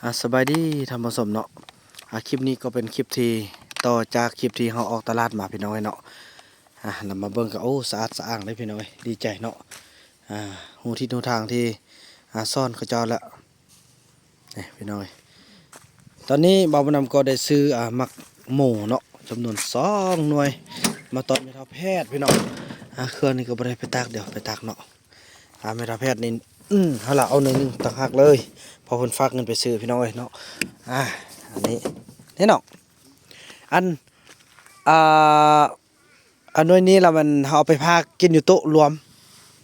ອາ ສະບາຍດີທ່ານຜູ້ຊົມເນາະ. ອາ ຄລິບນີ້ກໍເປັນຄລິບທີ່ຕໍ່ຈາກຄລິບທີ່ເຮົາອອກຕະຫຼາດມາ ພີ່ນ້ອງເອີຍເນາະ. ອາ ລະມາເບິ່ງກັນ ໂອ້ ສະອາດສະອ້າງເດ້ ພີ່ນ້ອງເອີຍ ດີໃຈເນາະ. ອາ ຮູ້ທິດຮູ້ທາງທີ່ ອາ ສອນເຂົາເຈົ້າແລ້ວ ນີ້ ພີ່ນ້ອງເອີຍ. ຕອນນີ້ບ່າວບຸນນຳກໍໄດ້ຊື້ ອາ ໝາກໂມເນາະ ຈຳນວນສອງໜ່ວຍ ມາຕ້ອນແມ່ເຖົ້າແພດ ພີ່ນ້ອງ. ອາ ເຄື່ອງນີ້ກໍບໍ່ໄດ້ໄປຕາກ ດຽວໄປຕາກເນາະ. ອາ ແມ່ເຖົ້າແພດນີ້ ອືມ ເຮົາລະເອົາໜ່ວຍໜຶ່ງຕ່າງຫາກເລີຍ ເພາະເພິ່ນຝາກເງິນໄປຊື້ ພີ່ນ້ອງເອີຍເນາະ. ອາ ອັນນີ້ ນີ້ເນາະ ອັນ ອາ ອັນໜ່ວຍນີ້ລະມັນເຮົາເອົາໄປຜ່າກິນຢູ່ໂຕະລວມ.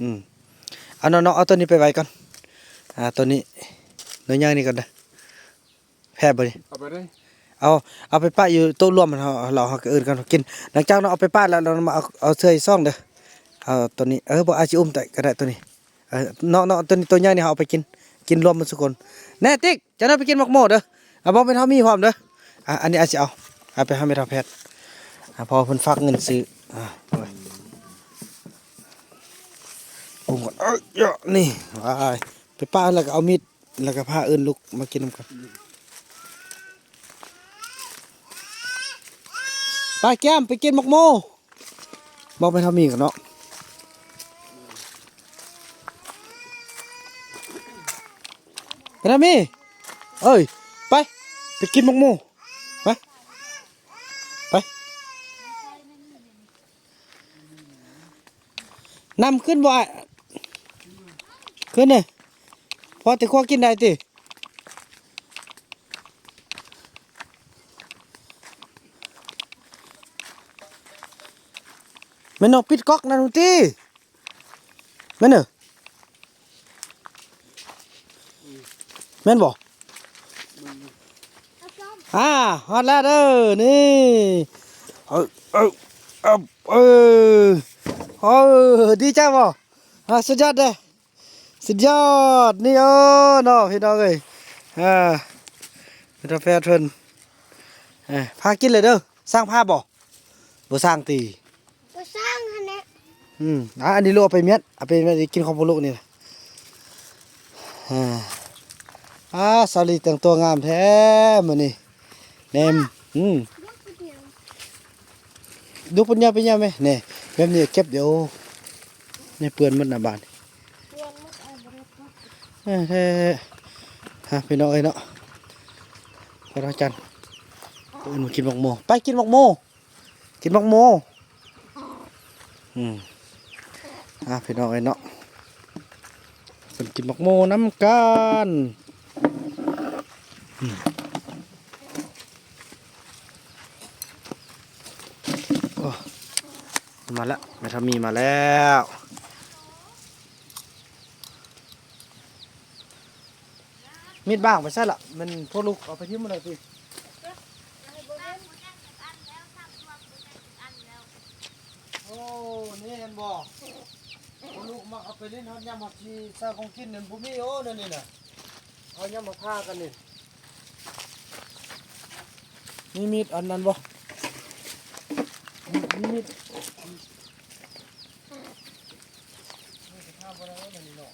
ອືມ ເອົາເນາະ ເອົາໂຕນີ້ໄປໄວ້ກ່ອນ. ອາ ໂຕນີ້ ໜ່ວຍໃຫຍ່ນີ້ກ່ອນເດີ. ແພດບໍ່ນີ້? ເອົາໄປເລີຍ ເອົາ ເອົາໄປປະຢູ່ໂຕະລວມ ເຮົາ ເຮົາ ເຮົາກໍເອີ້ນກັນກິນ. ຫຼັງຈາກເນາະ ເອົາໄປປະແລ້ວ ເຮົາມາເອົາ ເອົາເທື່ອອີກສອງເດີ. ເອົາໂຕນີ້ ເອີ ບໍ່ ອາດຊິອຸ້ມໄດ້ກໍໄດ້ໂຕນີ້. ເອີ ເນາະ ເນາະ ໂຕນີ້ໂຕໃຫຍ່ນີ້ ເຮົາເອົາໄປກິນ ກິນລວມໝົດຊຸຄົນ. ແນ່ ຕິກ ເຈົ້ານະໄປກິນໝາກໂມເດີ. ອາ ບອກແມ່ເຖົ້າມີພ້ອມເດີ. ອາ ອັນນີ້ອາດຊິເອົາ ເອົາໄປໃຫ້ແມ່ເຖົ້າແພດ. ອາ ເພາະວ່າເພິ່ນຝາກເງິນຊື້. ອາ ອຸ້ມກ່ອນ ເອີ ນີ້ ໄປປະແລ້ວກໍເອົາມີດ ແລ້ວກໍພາເອີ້ນລູກມາກິນນຳກັນ. ໄປແກ້ມ ໄປກິນໝາກໂມ ບອກແມ່ເຖົ້າມີກ່ອນເນາະ. ແມ່ເຖົ້າມີ ເອີຍ ໄປ ໄປກິນໝາກໂມ ໄປ ໄປ. ນ້ຳຂຶ້ນບໍ່ອ້າຍ? ຂຶ້ນເດ້. ພໍແຕ່ຄົວກິນໄດ້ຕິ? ແມ່ນນ້ອງປິດກັອກນັ້ນຕິ? ແມ່ນເດີ. ແມ່ນບໍ່? ອາ ຮອດແລ້ວເດີ ນີ້ ເອີ ເອີ ເອີ ເອີ ເອີ ດີໃຈບໍ່? ອາ ສຸດຍອດເດ້ ສຸດຍອດ ນີ້ ໂອ້ ເນາະ ພີ່ນ້ອງເອີຍ. ອາ ເປັນຕາແຟດເພິ່ນ ເອີ ພາກິນເລີຍເດີ. ສ້າງພາບໍ່? ບໍ່ສ້າງຕິ? ບໍ່ສ້າງຫັ້ນແຫຼະ. ອືມ ອາ ອັນນີ້ລູກເອົາໄປເມັດ ເອົາໄປເມັດກິນຂອງພວກລູກນີ້ນະ. ອາ ອາ ສາວລີແຕ່ງຕົວງາມແທ້ມື້ນີ້ ແນມ. ອືມ ລູກເປັນຫຍັງ ເປັນຫຍັງແມ່? ແນ່ ແບບນີ້ເກັບ ດຽວນີ້ເປື້ອນໝົດນະບາດນີ້. ເອີ ແທ້ ຮະ ພີ່ນ້ອງເອີຍເນາະ ພະອາຈານ ເອີ້ນມາກິນໝາກໂມ ໄປກິນໝາກໂມ ກິນໝາກໂມ. ອືມ ອ່າ ພີ່ນ້ອງເອີຍເນາະ ເພິ່ນກິນໝາກໂມນຳກັນ. ອືມ ໂອ້ ມາແລ້ວ ແມ່ທຳມີມາແລ້ວ. ມີດບາງໄປໃສລະ? ແມ່ນພວກລູກເອົາໄປຖິ້ມໝົດແລ້ວຕິ? ໂອ້ ນີ້ເຫັນບໍ່? ພວກລູກມັກເອົາໄປຫຼິ້ນ ຮອດຍາມເຮົາຊິໃສ່ຂອງກິນນັ້ນບໍ່ມີ. ໂອ້ ແນວນີ້ນະ ເອົາຍາມມາພາກັນນີ້. ມີມີດອັນນັ້ນບໍ່? ມີ ມີມີດ ພາບໍ່ໄດ້ແລ້ວນີ້ເນາະ.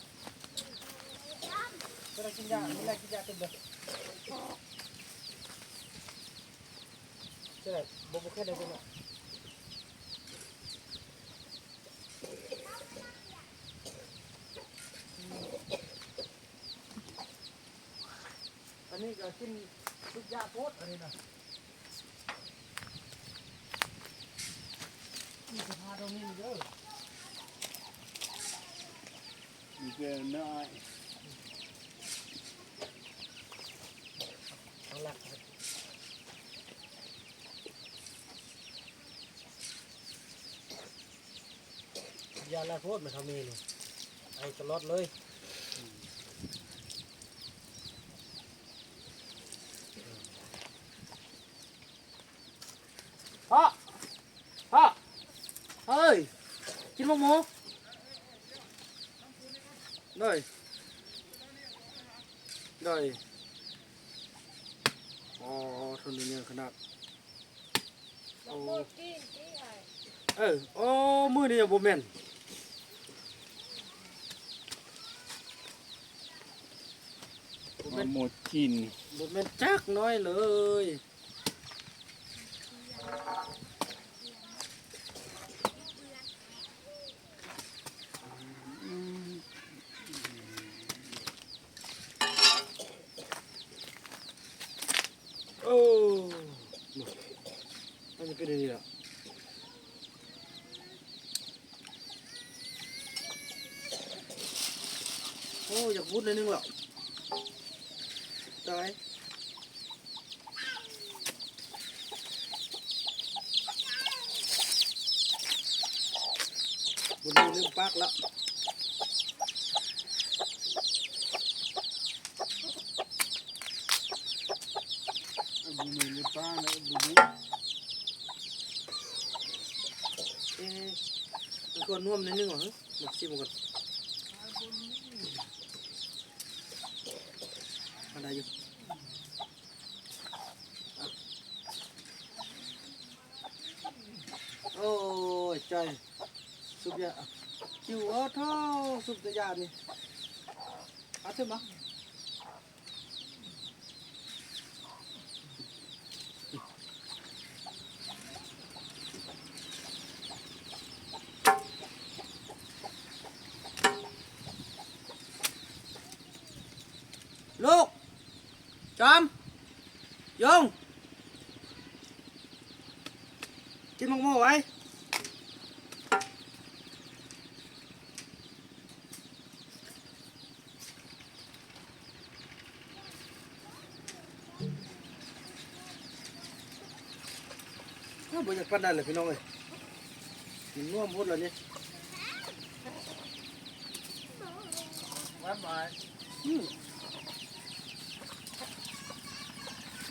ຈະໄດ້ກິນຢາ ມື້ແລກກິນຢາເຕັມເດີ. ຈະໄດ້ ບໍ່ ບໍ່ເຄີຍໄດ້ເລີຍເນາະ. ອັນນີ້ກໍກິນທຸກຢ່າງໂພດ ອັນນີ້ນະ. ມີສະພາດອກນີ້ເດີ ມີແຕ່ນ້ອຍ ເອົາຫຼັກ ຢາຫຼາຍໂພດ ແມ່ທຳມີນີ້ ໄອຕະຫຼອດເລີຍ. ພໍ່ ພໍ່ເອີຍ ກິນໝາກໂມ. ໂດຍ ໂດຍ. ອໍ ທຸນນີ້ໃຫຍ່ຂະໜາດ. ໂອ້ ເອີ ໂອ້ ມື້ນີ້ຍັງບໍ່ແມ່ນ ບໍ່ ມາໝົດກິນ ບໍ່ແມ່ນຈັກໜ້ອຍເລີຍ. ໂອ້ ມັນຈະເປັນອັນນີ້ລະ. ໂອ້ ຢາກວຸດໜ້ອຍໜຶ່ງລະ ຕາຍ ບຸນລືມປາກລະ ບຸນລືມປາກລະ ບຸນລືມ ເອ ມັນກໍນວມໜ້ອຍໜຶ່ງຫວາ ມາຊິມກ່ອນ ມັນໄດ້ຢູ່. ໂອ້ຍ ຈ່ອຍ ສູບຢາ ຈິວ ໂອ້ໂທ້ ສູບແຕ່ຢານີ້ ເອົາຂຶ້ນມາ. ລູກ ຈອມ ຍົງ ກິນໝາກໂມໄວ. ເອີ ບໍ່ຢາກປານໃດລະພີ່ນ້ອງເອີຍ ມັນນວມໂພດລະນີ້ ອືມ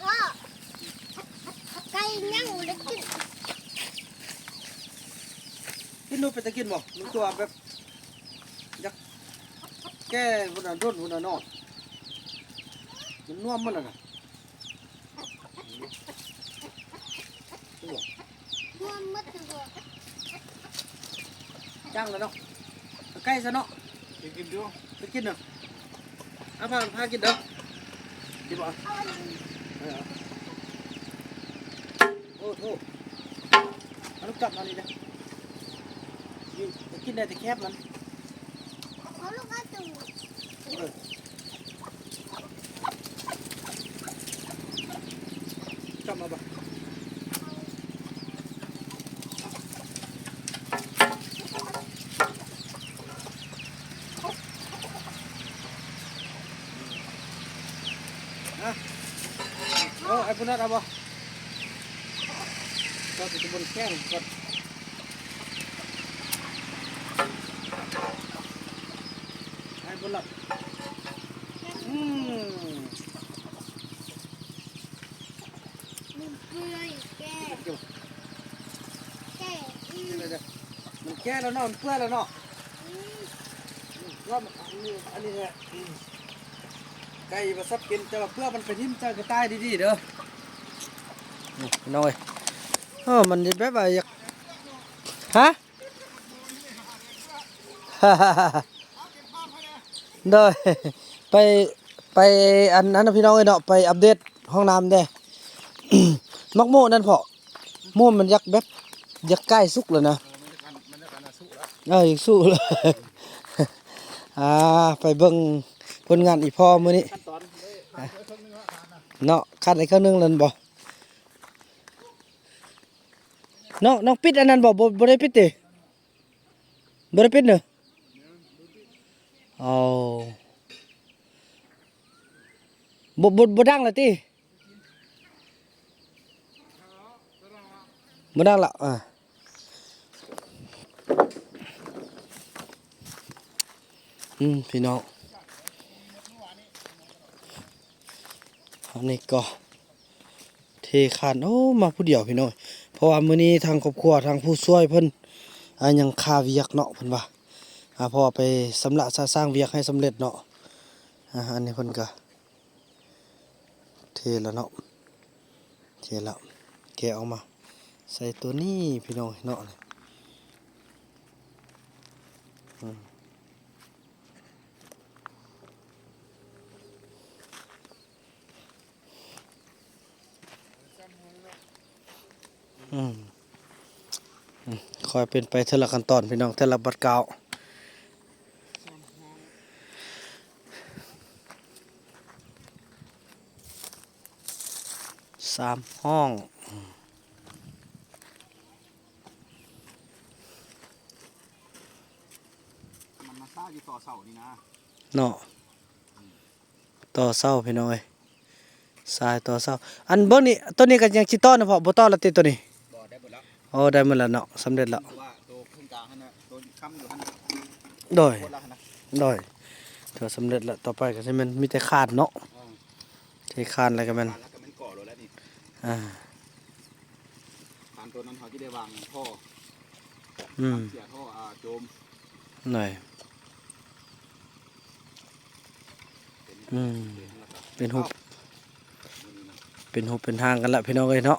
ພໍ່ ໄກ່ຍັງບໍ່ໄດ້ກິນ ກິນດູ ເປັນຕາກິນບໍ່? ມັນຄືວ່າແບບ ຢາກແກ່ພຸ້ນນະ ດົນພຸ້ນນະເນາະ ມັນນວມໝົດແລ້ວນະ ນວມໝົດແລ້ວ ຈັງແລ້ວເນາະ ໃກ້ຊະເນາະ ກິນຢູ່ ໄປກິນເດີ ເອົາ ພາ ພາກິນເດີ ກິນບໍ່? ເອີ ໂອ້ໂທ້ ເອົາລູກຈັບມານີ້ເດີ ນີ້ ກິນໄດ້ແຕ່ແຄບມັນ ເອົາລູກເອົາຕູ້ ເອີ ຈັບມາບໍ່? ຮະ ໂອ້ ໄອ້ຜູ້ນັ້ນເອົາບໍ່? ກໍຊິບໍ່ແຂງກ່ອນ ໃຫ້ບໍ່ຫຼັບ ອືມ ມັນເປື່ອຍແກ ແກ ອືມ ມັນແກ່ແລ້ວເນາະ ມັນເປື່ອຍແລ້ວເນາະ ອືມ ລອງອັນນີ້ ອັນນີ້ແຫຼະ ອືມ ໄກ່ວ່າສັດກິນ ແຕ່ວ່າເປືອກມັນໄປຖິ້ມໃສ່ກະຕ່າຍດີໆເດີ ນີ້ພີ່ນ້ອງເອີຍ ເອີ ມັນແບບວ່າຢາກ ຮະ? ໂດຍ ໄປ ໄປອັນນັ້ນນະພີ່ນ້ອງເອີຍເນາະ ໄປອັບເດດຫ້ອງນ້ຳແດ່ ໝາກໂມນັ້ນເພາະ ໂມມັນຢາກແບບ ຢາກໃກ້ສຸກແລ້ວນະ ເອີ ຢາກສຸກແລ້ວ ອ່າ ໄປເບິ່ງຜົນງານອີ່ພໍ່ມື້ນີ້ ເນາະ ຂາດໄດ້ເຄິ່ງໜຶ່ງແລ້ວບໍ່? ນ້ອງ ນ້ອງປິດອັນນັ້ນບໍ່? ບໍ່ ບໍ່ໄດ້ປິດຕິ? ບໍ່ໄດ້ປິດເນາະ? ເອົາ ບໍ່ ບໍ່ ບໍ່ດັງລະຕິ? ບໍ່ດັງລະ ອ່າ ອືມ ພີ່ນ້ອງ ອັນນີ້ກໍ ເທຄານ ໂອ້ ມາຜູ້ດຽວພີ່ນ້ອງ ເພາະວ່າມື້ນີ້ທາງຄອບຄົວ ທາງຜູ້ຊ່ວຍເພິ່ນ ອ່າ ຍັງຄາວຽກເນາະ ເພິ່ນວ່າ ອ່າ ເພາະວ່າໄປຊຳລະສະສ້າງວຽກໃຫ້ສຳເລັດເນາະ ອ່າ ອັນນີ້ເພິ່ນກະເທແລ້ວເນາະ ເທແລ້ວ ແກະອອກມາໃສ່ໂຕນີ້ພີ່ນ້ອງເນາະ ອືມ. ອືມ ອືມ ຄ່ອຍເປັນໄປເທື່ອລະຂັ້ນຕອນພີ່ນ້ອງ ເທື່ອລະບາດກ້າວ ສາມຫ້ອງ ມັນມາຊ້າຢູ່ຕໍ່ເສົານີ້ນະ ເນາະ. ຕໍ່ເສົາພີ່ນ້ອງເອີຍ ສາຍຕໍ່ເສົາ ອັນເບິ່ງນີ້ ໂຕນີ້ກໍຍັງຊິຕໍ່ນະພໍ່ ບໍ່ຕໍ່ລະຕິໂຕນີ້? ບໍ່ ໄດ້ໝົດແລ້ວ ໂອ້ ໄດ້ໝົດແລ້ວເນາະ ສຳເລັດແລ້ວ ຄືວ່າໂຕເຄິ່ງກາງຫັ້ນນະ ໂຕຄ້ຳຢູ່ຫັ້ນນະ ໂດຍ ໝົດແລ້ວຫັ້ນນະ ໂດຍ ຖືວ່າສຳເລັດແລ້ວ ຕໍ່ໄປກໍຊິແມ່ນມີແຕ່ຄານເນາະ ເອີ ເທຄານແລ້ວກໍແມ່ນ ຄານແລ້ວກໍແມ່ນກໍ່ໂລດແລ້ວນີ້ ອ່າ ຄານໂຕນັ້ນເຮົາຈະໄດ້ວາງທໍ່ ອືມ ເສຍທໍ່ ອ່າ ໂຈມ ໂດຍ ອືມ ເປັນຮູບ ເປັນຮູບເປັນຮ່າງກັນລະພີ່ນ້ອງເອີຍເນາະ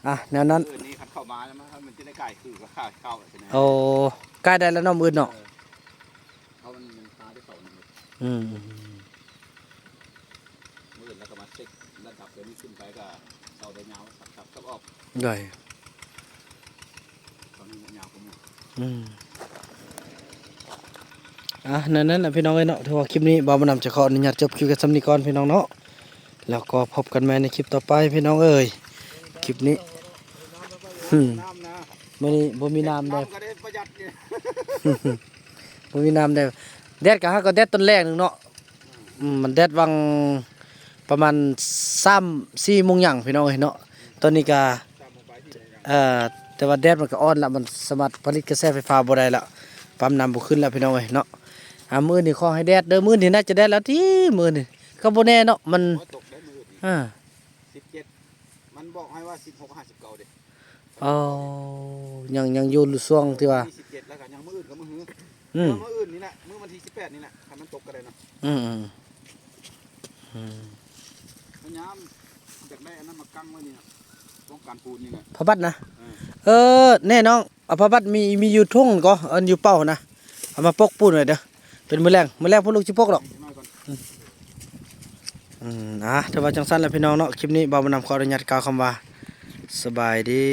ອ່ະ ແນວນັ້ນ ມື້ອື່ນນີ້ຄັນເຂົ້າມາແລ້ວ ມັນ ມັນຈະໄດ້ກາຍຄືກັບຂາເຂົ້າແລ້ວໃຊ່ໄໝ? ໂອ້ ກາຍໄດ້ລະເນາະມື້ອື່ນເນາະ ເອີ ເພາະມັນ ມັນປາໄດ້ເຂົ້ານຳ ອືມ ມື້ອື່ນແລ້ວກໍມາເຊັກລະດັບແບບນີ້ຂຶ້ນໄປກໍເສົາໄດ້ຍາວ ສັບໆກັບອອກ ໂດຍ ເສົານີ້ຍາວກວ່າໝູ່ ອືມ ອ່ະ ນັ້ນໆ ນະພີ່ນ້ອງເອີຍເນາະ ຖືວ່າຄລິບນີ້ບ່າວບຸນນຳຈະຂໍອະນຸຍາດຈົບຄລິບກັນສ່ຳນີ້ກ່ອນພີ່ນ້ອງເນາະ ແລ້ວກໍພົບກັນໃໝ່ໃນຄລິບຕໍ່ໄປພີ່ນ້ອງເອີຍ ຄລິບນີ້ ອືມ ມື້ນີ້ບໍ່ມີນ້ຳແດ່ ນ້ຳກໍໄດ້ປະຢັດຢູ່ ບໍ່ມີນ້ຳແດ່ ແດດກໍຫາກໍແດດຕອນແລງໜຶ່ງເນາະ ອືມ ມັນແດດຫວ່າງປະມານສາມສີ່ໂມງຫຍັງພີ່ນ້ອງເອີຍເນາະ ຕອນນີ້ກະ ສາມໂມງປາຍ ສີ່ໂມງຫຍັງ ເອີ ແຕ່ວ່າແດດມັນກະອ່ອນລະ ມັນສາມາດຜະລິດກະແສໄຟຟ້າບໍ່ໄດ້ລະ ປ້ຳນ້ຳບໍ່ຂຶ້ນລະພີ່ນ້ອງເອີຍເນາະ ອ່າ ມື້ອື່ນນີ້ຂໍໃຫ້ແດດເດີ ມື້ອື່ນນີ້ໜ້າຈະແດດແລ້ວຕິ ມື້ອື່ນນີ້ ກໍບໍ່ແນ່ເນາະ ມັນ ຝົນຕົກໄດ້ມື້ອື່ນນີ້ ອ່າ ສິບເຈັດ ມັນບອກໃຫ້ວ່າສິບຫົກ ຫາສິບເກົ້າເດ້ ອໍ ຍັງ ຍັງຢູ່ຊ່ວງທີ່ວ່າ ວັນທີສິບເຈັດ ແລ້ວກໍຍັງມື້ອື່ນກໍມື້ຮື ອືມ ແຕ່ວ່າມື້ອື່ນນີ້ແຫຼະ ມື້ວັນທີສິບແປດນີ້ແຫຼະ ຄັນມັນຕົກກໍໄດ້ເນາະ ອືມ ອືມ ອືມ ພະຍາຍາມຢາກໄດ້ອັນນັ້ນມາກັ້ງໄວ້ນີ້ນະ ປ້ອງກັນປູນນີ້ນະ ຜ້າບັດນະ ເອີ ເອີ ແນ່ນ້ອງ ເອົາຜ້າບັດ ມີ ມີຢູ່ຖົງກໍ ອັນຢູ່ເປົາຫັ້ນນະ ເອົາມາປົກປູນໄວ້ເດີ ເປັນມື້ແລງ ມື້ແລງພວກລູກຊິປົກດອກ ອືມ ອືມ ອ່າ ຖືວ່າຈັ່ງຊັ້ນແຫຼະພີ່ນ້ອງເນາະ ຄລິບນີ້ບ່າວບຸນນຳຂໍອະນຸຍາດກ່າວຄຳວ່າ ສະບາຍດີ.